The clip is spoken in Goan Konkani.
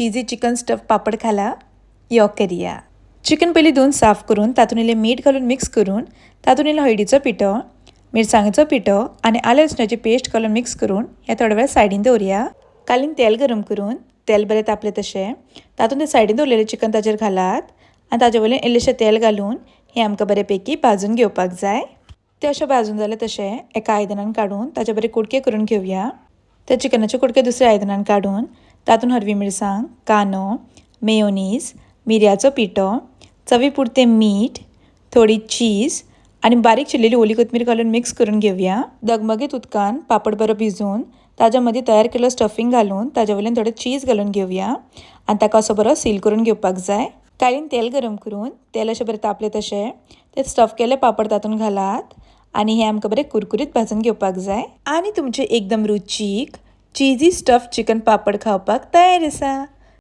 चीजी चिकन स्टफ पापड खाला यो करया. चिकन पयलीं धुवन साफ करून तातूंत इल्लें मीठ घालून मिक्स करून तातूंत इल्लो हळदीचो पिठो, मिरसांगेचो पिठो आनी आलें लसणाची पेस्ट घालून मिक्स करून हें थोडे वेळ सायडीन दवरया. कालीन तेल गरम करून तेल बरें तापलें तशें तातूंत तें सायडीन दवरलेलें चिकन ताजेर घालात आनी ताजे वयल्यान इल्लेशें तेल घालून हें आमकां बरे पैकी भाजून घेवपाक जाय. तें अशें भाजून जालें तशें एका आयदनान काडून ताजे बरे कुडके करून घेवया. त्या चिकनाचे कुडके दुसऱ्या आयदनान काडून तातूंत हरवी मिरसांग, कांदो, मेयोनीज, मिरयाचो पिठो, चवी पुरतें मीठ, थोडी चीज आनी बारीक चिरलेली ओली कोथमीर घालून मिक्स करून घेवया. दगमगीत उदकान पापड बरो भिजोवन ताज्या मदीं तयार केल्लो स्टफींग घालून ताजे वयल्यान थोडें चीज घालून घेवया आनी ताका असो बरो सील करून घेवपाक जाय. कालीन तेल गरम करून तेल अशें बरें तापलें तशें ते स्टफ केल्ले पापड तातूंत घालात आनी हें आमकां बरें कुरकुरीत भाजून घेवपाक जाय. आनी तुमचें एकदम रुचीक चीजी स्टफ चिकन पापड खावपाक तयार आसा.